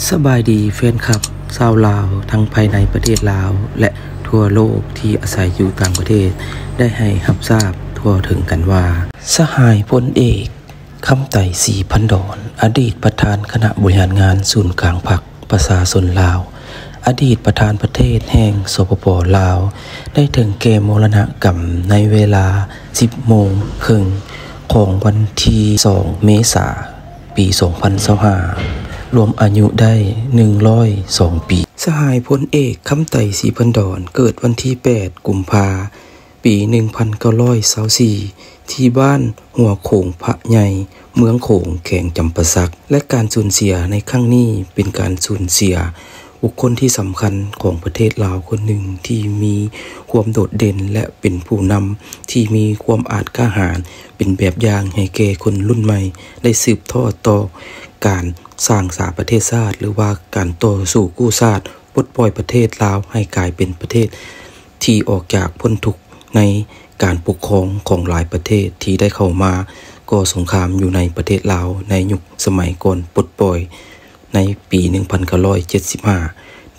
ສະບາຍດີແຟນຄລັບຊາວລາວ ທັງພາຍໃນປະເທດລາວ ແລະ ທົ່ວໂລກທີ່ອາໄສຢູ່ຕ່າງປະເທດ ໄດ້ໃຫ້ຮັບຊາບທົ່ວເຖິງກັນວ່າ ສະຫາຍພົນເອກ ຄຳໄຕ ສີພັນດອນ ອະດີດປະທານຄະນະບໍລິຫານງານສູນກາງພັກປະຊາຊົນລາວ, ອະດີດປະທານປະເທດແຫ່ງ ສປປ ລາວ ໄດ້ເຖິງແກ່ມໍລະນະກຳໃນເວລາສິບໂມງເຄິ່ງຂອງວັນທີສອງ ເມສາ ປີສອງພັນຊາວຫ້າ ລວມອາຍຸໄດ້ໜຶ່ງຮ້ອຍສອງປີ. ສະຫາຍພົນເອກ ຄຳໄຕ ສີພັນດອນ ເກີດວັນທີແປດ ກຸມພາ ປີໜຶ່ງພັນເກົ້າຮ້ອຍຊາວສີ່ ທີ່ບ້ານຫົວໂຂງພະໃຫຍ່ ເມືອງໂຂງ ແຂວງຈຳປາສັກ ແລະ ການສູນເສຍໃນຄັ້ງນີ້ເປັນການສູນເສຍບຸກຄົນທີ່ສຳຄັນຂອງປະເທດລາວຄົນໜຶ່ງ ທີ່ມີຄວາມໂດດເດັ່ນ ແລະ ເປັນຜູ້ນຳທີ່ມີຄວາມອາດກ້າຫານ ເປັນແບບຢ່າງໃຫ້ແກ່ຄົນລຸ້ນໃໝ່ໄດ້ສືບທອດຕໍ່ການສ້າງສາປະເທດຊາດ ຫຼືວ່າການຕໍ່ສູ້ກູ້ຊາດ ປົດປ່ອຍປະເທດລາວໃຫ້ກາຍເປັນປະເທດທີ່ອອກຈາກພົ້ນທຸກໃນການປົກຄອງຂອງຫຼາຍປະເທດທີ່ໄດ້ເຂົ້າມາກໍ່ສົງຄາມຢູ່ໃນປະເທດລາວໃນຍຸກສະໄໝກ່ອນປົດປ່ອຍໃນປີໜຶ່ງພັນເກົ້າຮ້ອຍເຈັດສິບຫ້າ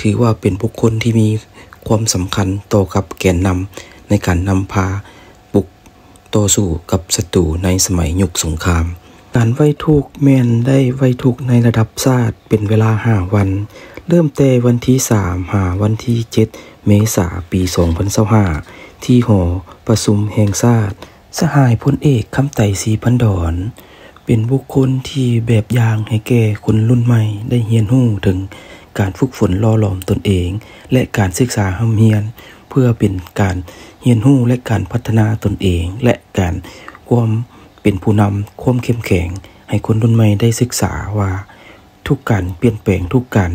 ຖືວ່າເປັນບຸກຄົນທີ່ມີຄວາມສຳຄັນຕໍ່ກັບແກນນຳໃນການນຳພາບຸກ ຕໍ່ສູ້ກັບສັດຕູໃນສະໄໝຍຸກສົງຄາມ. ການໄຫວ້ທຸກແມ່ນໄດ້ໄຫວ້ທຸກໃນລະດັບຊາດເປັນເວລາຫ້າວັນ, ເລີ່ມແຕ່ວັນທີສາມ ຫາວັນທີເຈັດ ເມສາ ປີສອງພັນຊາວຫ້າ ທີ່ຫໍປະຊຸມແຫ່ງຊາດ. ສະຫາຍພົນເອກ ຄຳໄຕ ສີພັນດອນ ເປັນບຸກຄົນທີ່ແບບຢ່າງໃຫ້ແກ່ຄົນລຸ້ນໃໝ່ໄດ້ຮຽນຮູ້ເຖິງການຝຶກຝົນຫຼໍ່ຫຼອມຕົນເອງ ແລະ ການສຶກສາຮ່ຳຮຽນ ເພື່ອເປັນການຮຽນຮູ້ ແລະ ການພັດທະນາຕົນເອງ ແລະ ການຄວາມເປັນຜູ້ນຳ ຄວາມເຂັ້ມແຂງ ໃຫ້ຄົນລຸ້ນໃໝ່ໄດ້ສຶກສາວ່າ ທຸກການປ່ຽນແປງ ທຸກການ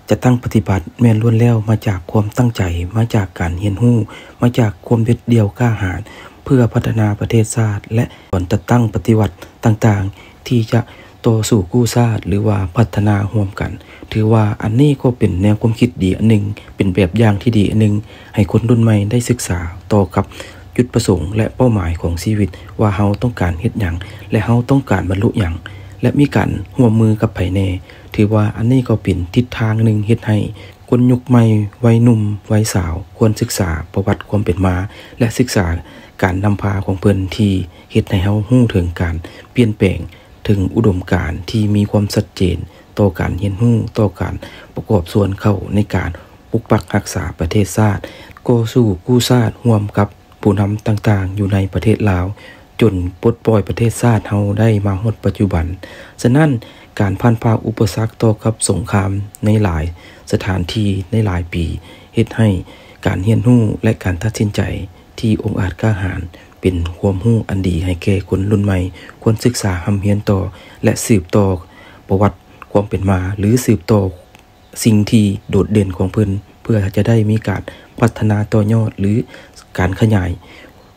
ຈັດຕັ້ງປະຕິບັດ ແມ່ນລ້ວນແລ້ວມາຈາກຄວາມຕັ້ງໃຈ, ມາຈາກການຮຽນຮູ້, ມາຈາກຄວາມເດັດດ່ຽວກ້າຫານ ເພື່ອພັດທະນາປະເທດຊາດ ແລະ ການຈັດຕັ້ງປະຕິວັດຕ່າງໆ ທີ່ຈະຕໍ່ສູ້ກູ້ຊາດ ຫຼືວ່າພັດທະນາຮ່ວມກັນ. ຖືວ່າອັນນີ້ກໍເປັນແນວຄວາມຄິດດີອັນໜຶ່ງ, ເປັນແບບຢ່າງທີ່ດີອັນໜຶ່ງ ໃຫ້ຄົນລຸ້ນໃໝ່ໄດ້ສຶກສາຕໍ່ກັບຈຸດປະສົງ ແລະ ເປົ້າໝາຍຂອງຊີວິດ ວ່າເຮົາຕ້ອງການເຮັດຫຍັງ ແລະ ເຮົາຕ້ອງການບັນລຸຫຍັງ ແລະ ມີການຮ່ວມມືກັບໃຜແດ່. ຖືວ່າອັນນີ້ກໍເປັນທິດທາງໜຶ່ງເຮັດໃຫ້ຄົນຍຸກໃໝ່ ໄວໜຸ່ມ ໄວສາວ ຄວນສຶກສາປະຫວັດຄວາມເປັນມາ ແລະ ສຶກສາການນຳພາຂອງເພິ່ນ ທີ່ເຮັດໃຫ້ເຮົາຮູ້ເຖິງການປ່ຽນແປງ ເຖິງອຸດົມການທີ່ມີຄວາມຊັດເຈນຕໍ່ການຮຽນຮູ້, ຕໍ່ການປະກອບສ່ວນເຂົ້າໃນການປົກປັກຮັກສາປະເທດຊາດ, ຕໍ່ສູ້ກູ້ຊາດຮ່ວມກັບຜູ້ນຳຕ່າງໆຢູ່ໃນປະເທດລາວ ຈົນປົດປ່ອຍປະເທດຊາດເຮົາໄດ້ມາຮອດປັດຈຸບັນ. ສະນັ້ນ, ການຜ່ານຜ່າອຸປະສັກຕໍ່ກັບສົງຄາມໃນຫຼາຍສະຖານທີ່ໃນຫຼາຍປີ ເຮັດໃຫ້ການຮຽນຮູ້ ແລະ ການຕັດສິນໃຈທີ່ອົງອາດກ້າຫານ ເປັນຄວາມຮູ້ອັນດີໃຫ້ແກ່ຄົນລຸ້ນໃໝ່ ຄວນສຶກສາຮ່ຳຮຽນຕໍ່ ແລະ ສືບຕໍ່ປະຫວັດຄວາມເປັນມາ ຫຼື ສືບຕໍ່ສິ່ງທີ່ໂດດເດັ່ນຂອງເພິ່ນ ເພື່ອຈະໄດ້ມີການພັດທະນາຕໍ່ຍອດ ຫຼື ການຂະຫຍາຍ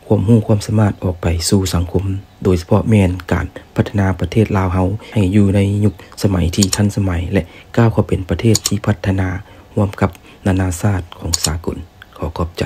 ຄວາມຮູ້ຄວາມສາມາດອອກໄປສູ່ສັງຄົມ, ໂດຍສະເພາະແມ່ນການພັດທະນາປະເທດລາວເຮົາໃຫ້ຢູ່ໃນຍຸກສະໄໝທີ່ທັນສະໄໝ ແລະ ກ້າວເຂົ້າເປັນປະເທດທີ່ພັດທະນາຮ່ວມກັບນານາຊາດຂອງສາກົນ. ຂໍຂອບໃຈ.